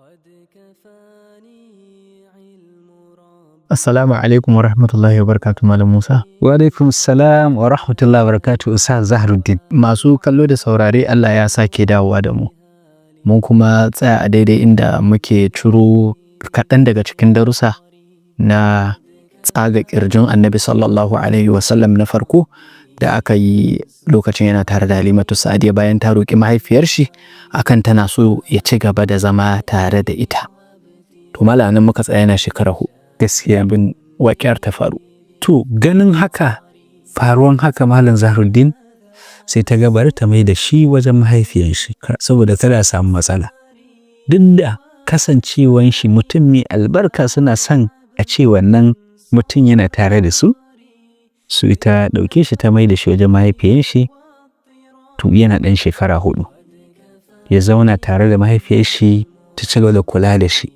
كفاني علم رب Assalamu alaikum wa rahmatullahi wa barakatuh, Malam Musa. Wa alaikum salam wa rahmatullahi wa barakatuh, Ustaz Zahruddin. Masu kallo da saurare, Allah ya sake dawowa da mu. Mun kuma tsaya a daidai inda muke ciro kaɗan daga cikin darussa na tsaga ƙirjin Annabi sallallahu alaihi wasallam na farko da aka yi lokacin yana tare da Halimatu Sa'adiya, bayan ta roƙi mahaifiyar shi akan tana so ya ci gaba da zama tare da ita. To malam, nan muka tsaya, yana shekara 4. Gaskiya. Abin waƙiyar ta faru. To ganin haka, faruwan haka, Malam Zahruddin, sai ta ga bari ta mai da shi wajen mahaifiyar shi saboda kada a samu matsala. Duk da kasancewan shi mutum mai albarka, suna son a ce wannan mutum yana tare da su. Su ita ɗauke shi ta mai da shi wajen mahaifiyar shi, to yana ɗan shekara 4. Ya zauna tare da mahaifiyar shi, ta ci gaba da kula da shi.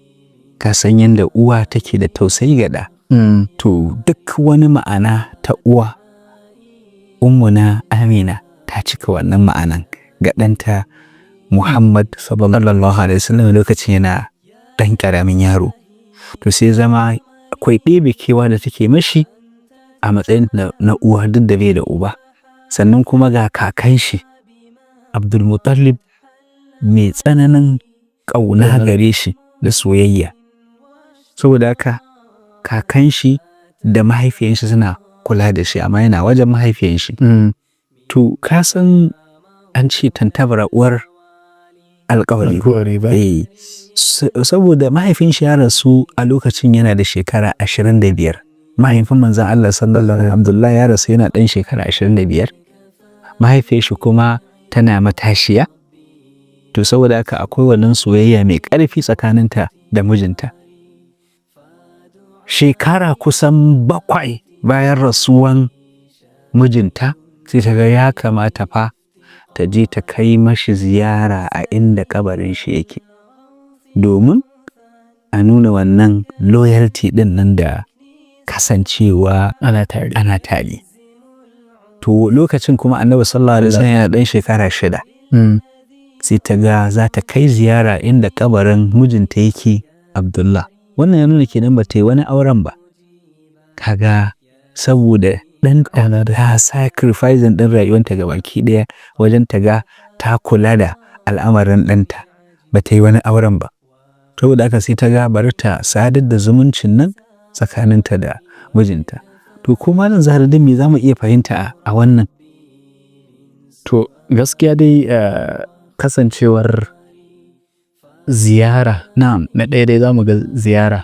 Ka san yadda uwa take da tausayi ga ɗa. To duk wani ma'ana ta uwa, Ummuna Amina ta cika wannan ma'anan ga ɗanta Muhammad sallallahu alaihi wasallam lokacin yana ɗan ƙaramin yaro. To sai zama akwai ɗebe kewa da take mashi a matsayin na uwa, duk da bai da uba. Sannan kuma ga kakan shi Abdulmutallib mai tsananin ƙauna gare shi da soyayya. Saboda haka kakan shi da mahaifiyan shi suna kula da shi, amma yana wajen mahaifiyan shi. To ka san an ce tantabara uwar alƙawari. Alƙawari ba. Eh, saboda mahaifin shi ya rasu a lokacin yana da shekara 25. Mahaifin Manzon Allah sallallahu alaihi, Abdullahi, ya rasu yana ɗan shekara 25. Mahaifiyar shi kuma tana matashiya. To saboda haka akwai wannan soyayya mai ƙarfi tsakaninta da mijinta. Shekara kusan 7 bayan rasuwan mijinta, sai ta ga ya kamata fa ta je ta kai mashi ziyara a inda kabarin shi yake, domin a nuna wannan loyalty ɗin nan da kasancewa Ana tare. Ana tare. To lokacin kuma Annabi sallallahu alaihi wasallam yana ɗan shekara 6. Sai ta ga za ta kai ziyara inda kabarin mijinta yake, Abdullah. Wannan ya nuna kenan ba ta yi wani auren ba. Kaga saboda ɗanta ta sacrificing ɗin rayuwanta ga baki ɗaya wajen ta ga ta kula da al'amarin ɗanta, ba ta yi wani auren ba. Saboda haka sai ta ga bari ta sadar da zumuncin nan tsakaninta da mijinta. To ko Malam Zahraddin, me za mu iya fahimta a wannan? To gaskiya dai, kasancewar ziyara, na ɗaya dai za mu ga ziyara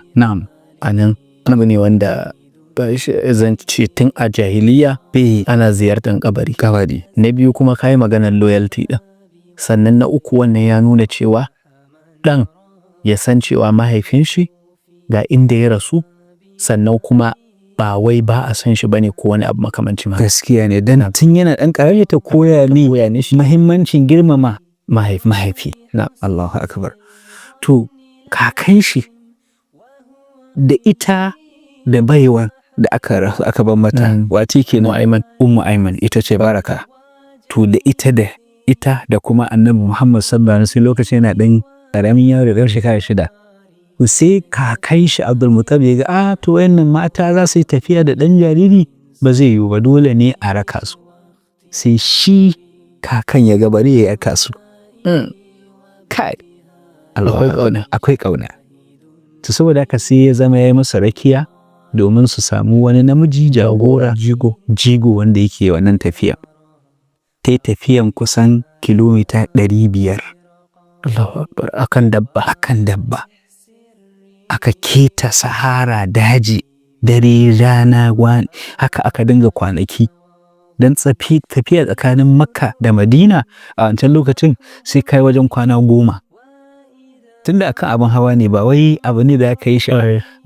a nan abu ne wanda ba zan ce tun a jahiliya ana ziyartar kabari. Kabari. Na biyu kuma kayi maganar loyalty ɗin. Sannan na uku, wannan ya nuna cewa ɗan ya san cewa mahaifin shi ga inda ya rasu, sannan kuma ba wai ba a san shi bane ko wani abu makamancin haka. Gaskiya ne, dan tun yana ɗan ƙarami ta koya ni Koya ne shi mahimmancin girmama mahaifi. Mahaifi. Na. Allahu akbar. To kakan shi da ita da baiwa da aka rasu aka bar mata, wace kenan? Ummu Aiman. Ummu Aiman, ita ce Baraka. To da ita da kuma Annabi Muhammad sallallahu alaihi wasallam lokacin yana ɗan ƙaramin yaro ɗan shekara 6. To sai kakan shi Abdul Muttalib ya ga, a to wayannan mata za su yi tafiya da ɗan jariri, ba zai yiwu ba, dole ne a raka su. Sai shi kakan ya ga bari ya raka su. Kai. Akwai ƙauna. Akwai ƙauna. To saboda haka sai ya zama ya yi masa rakiya domin su samu wani namiji jagora, Jigo. Jigo wanda yake wannan tafiya. Ta yi tafiyan kusan kilomita 500. Allahu akbar, akan dabba. Akan dabba. Aka keta sahara, daji, dare rana, haka aka dinga kwanaki. Don tafiya tsakanin Makka da Madina a wancan lokacin sai kai wajen kwana 10. Tunda akan abin hawa ne, ba wai abu ne da aka yi shi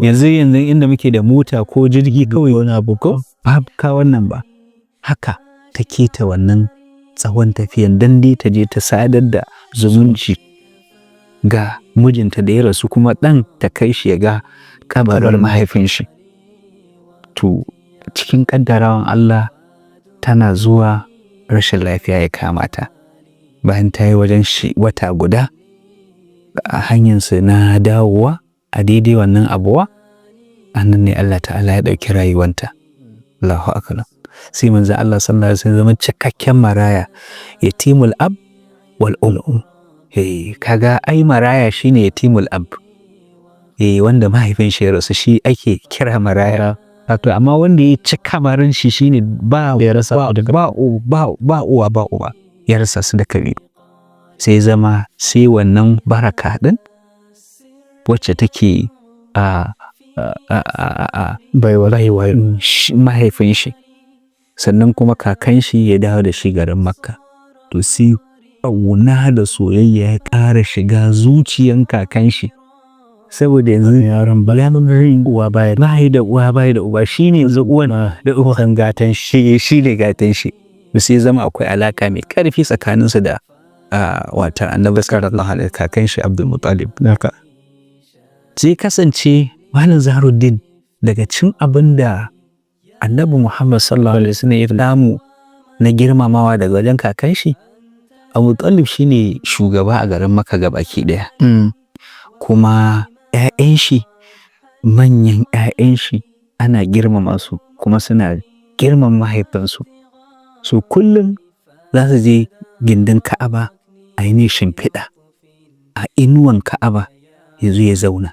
yanzu inda muke da mota ko jirgi kawai wani abu ko? Ba ka wannan ba. Haka ta keta wannan tsawon tafiyan dan dai ta je ta sadar da zumunci ga mijinta da ya rasu, kuma ɗan ta kai shi ya ga kabarin mahaifin shi. To cikin ƙaddarawan Allah, tana zuwa rashin lafiya ya kama ta. Bayan ta yi wajen shi wata guda A hanyarsu na dawowa, a daidai wannan abuwa a nan ne Allah Ta'ala ya ɗauki rayuwanta. Allahu akbar. Sai manzo Allah sallallahu alaihi wasallam zama cikakken maraya, yatimul ab wal um. Eh, kaga ai maraya shine yatimul ab, eh, wanda mahaifin shi ya rasu shi ake kira maraya. To amma wanda ya ci kamarin shi shine ba Ya rasa ba duka. ba uwa ba uba, ya rasa su duka biyu. Sai zama sai wannan baraka din wacce take a Baiwa. Baiwa mahaifin shi, sannan kuma kakan shi ya dawo da shi garin Makka. To sai ƙauna da soyayya ya ƙara shiga zuciyan kakan shi, saboda yanzu Yaron ba yaron uwa baya bai da uwa bai da uba, shine yanzu uwan da uwan gatan shi. Shi shine gatan shi. To sai zama akwai alaka mai ƙarfi tsakaninsu da wata Annabi sallallahu alaihi, kakan shi Abdul Muttalib. Haka. Sai kasance, Malam Zaharuddin, daga cin abin da Annabi Muhammad sallallahu alaihi wasallam ya samu na girmamawa daga wajen kakan shi Abu Talib, shine shugaba a garin Makka gabaki daya. Kuma 'ya'yan shi, manyan 'ya'yan shi, ana girmama su kuma suna girmama mahaifinsu. So kullum za su je gindin Ka'aba a yi ne shimfiɗa a inuwan Ka'aba, ya zo ya zauna.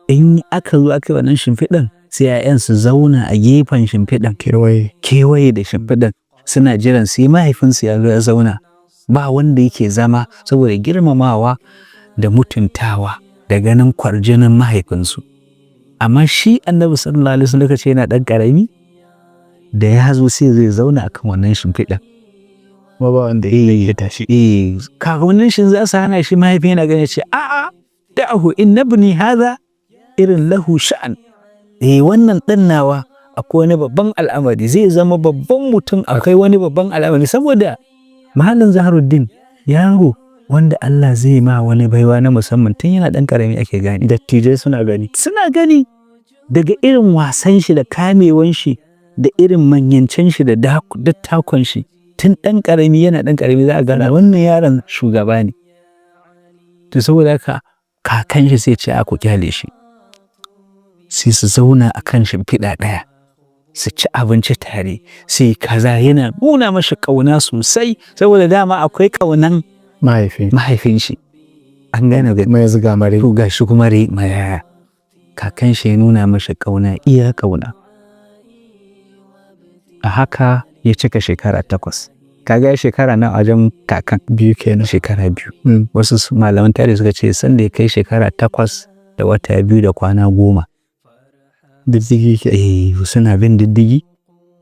In aka zo aka yi wannan shimfiɗan, sai 'ya'yan su zauna a gefen shimfiɗan. Kewaye. Kewaye da shimfiɗan, suna jiran sai mahaifinsu ya zo ya zauna. Ba wanda yake zama, saboda girmamawa da mutuntawa da ganin kwarjinin mahaifinsu. Amma shi Annabi sallallahu alaihi wasallam, lokaci yana ɗan ƙarami, da ya zo sai zai zauna akan wannan shimfiɗan. Kuma ba wanda ya tashi. Eh, kakannin shi za su hana shi. Mahaifin yana ganin ce, "A'a, da'ahu, inna ibni hadha irin lahu sha'an." Eh, wannan ɗan nawa akwai wani babban al'amari, zai zama babban mutum, akwai wani babban al'amari. Saboda, Malam Zaharuddin, yaro wanda Allah zai ma wani baiwa na musamman, tun yana ɗan ƙarami ake gane. Dattijai suna gani. Suna gani daga irin wasan shi da kamewan shi da irin manyancen shi da dattakon shi. Tun ɗan ƙarami, yana ɗan ƙarami za a gane wannan yaron shugaba ne. To saboda haka kakan shi sai ce a ku kyale shi. Sai su zauna a kan shimfiɗa ɗaya, su ci abinci tare, sai kaza, yana nuna mashi ƙauna sosai, saboda dama akwai ƙaunan Mahaifi. mahaifin shi. An gane ga Mai zuga mare. To gashi kuma mayaya. Kakan shi ya nuna mashi ƙauna, iya ƙauna. A haka ya cika shekara 8. Kaga ya shekara na wajen kakan? Biyu kenan. Shekara 2. Wasu Malaman tarihi suka ce sanda ya kai shekara 8 da wata 2 da kwana 10. Diddigi ke. Eh, suna bin diddigi,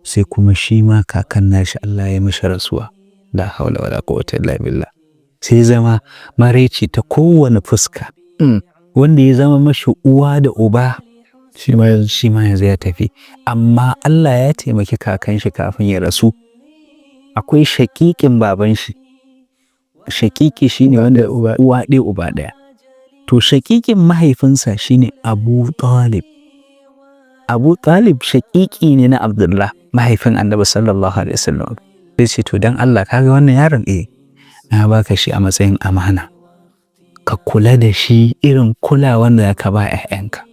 sai kuma shi ma kakan nashi Allah ya mishi rasuwa. La haula wala quwwata illa billah. Sai zama maraici ta kowane fuska. Wanda ya zama mashi uwa da uba, Shi ma yanzu. shi ma yanzu ya tafi. Amma Allah ya taimaki kakan shi kafin ya rasu. Akwai shaƙiƙin baban shi. Shaƙiƙi shine wanda uba. uwa ɗaya uba ɗaya. To shaƙiƙin mahaifinsa shine Abu Talib. Abu Talib shaƙiƙi ne na Abdullah, mahaifin Annabi sallallahu alaihi wasallam. Sai ce, "To dan Allah, kaga wannan yaron? Eh, na baka shi a matsayin amana. Ka kula da shi irin kulawan da ka ba 'ya'yanka.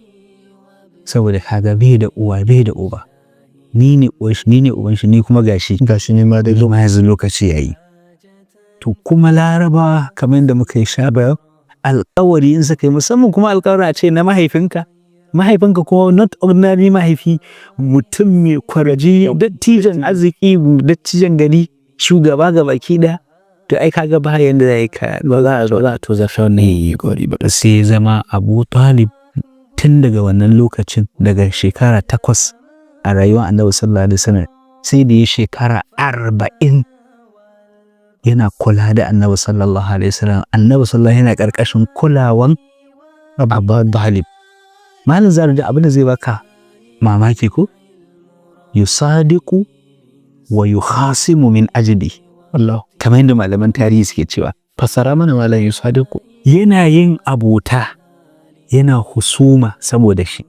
Saboda kaga bai da uwa bai da uba. Ni ne uwan shi, ni ne uban shi, ni kuma gashi Gashi ne ma dai. ma yanzu lokaci yayi." To kuma Larabawa, kamar yadda muka yi sha bayan, alƙawari in suka yi, musamman kuma alƙawari a ce na mahaifinka, mahaifinka kuma not ordinary mahaifi, mutum mai kwaraji, dattijan arziki, dattijan gari, shugaba ga baki ɗaya, to ai kaga ba yanda zai ka Ba za a zo za a tozarta wannan yi gori ba. Sai ya zama Abu Talib tun daga wannan lokacin, daga shekara 8 a rayuwar Annabi sallallahu alaihi wasallam, sai da ya shekara 40 yana kula da Annabi sallallahu alaihi wasallam. Annabi sallallahu yana ƙarƙashin kulawan Abu Talib. Malam Zaru, da abin da zai baka mamaki ko, yusadiqu wa yukhasimu min ajli. Allah. Kamar yadda malaman tarihi suke cewa. Fasara mana, Malam, yusadiqu. Yana yin abota, yana husuma saboda shi.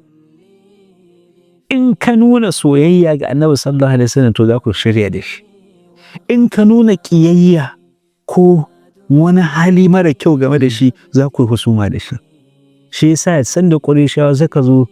In ka nuna soyayya ga Annabi sallallahu alaihi wasallam, to za ku shirya da shi. In ka nuna ƙiyayya ko wani hali mara kyau game da shi, za ku yi husuma da shi. Shi yasa sanda Qurayshawa suka zo,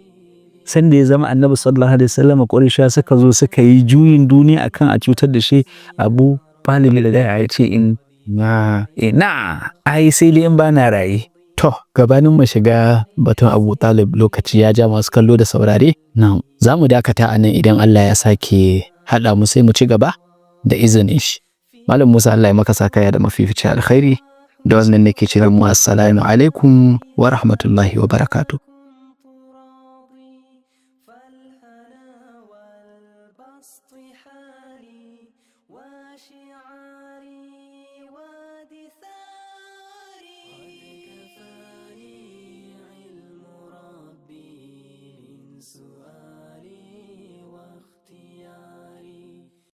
sanda ya zama Annabi sallallahu alaihi wasallam, Qurayshawa suka zo suka yi juyin duniya akan a cutar da shi, Abu Talib da ya ce in Na ina ai sai dai in ba na raye. To, gabanin mu shiga batun Abu Talib, lokaci ya ja. Masu kallo da saurare, Na'am. Za mu dakata a nan. Idan Allah ya sake haɗa mu, sai mu ci gaba da izinin shi. Malam Musa, Allah ya maka sakaya da mafificin alkhairi. Da wannan nake cewa mu assalamu alaikum wa rahmatullahi wa barakatuh. فالهنا والبسط حالي وشعار.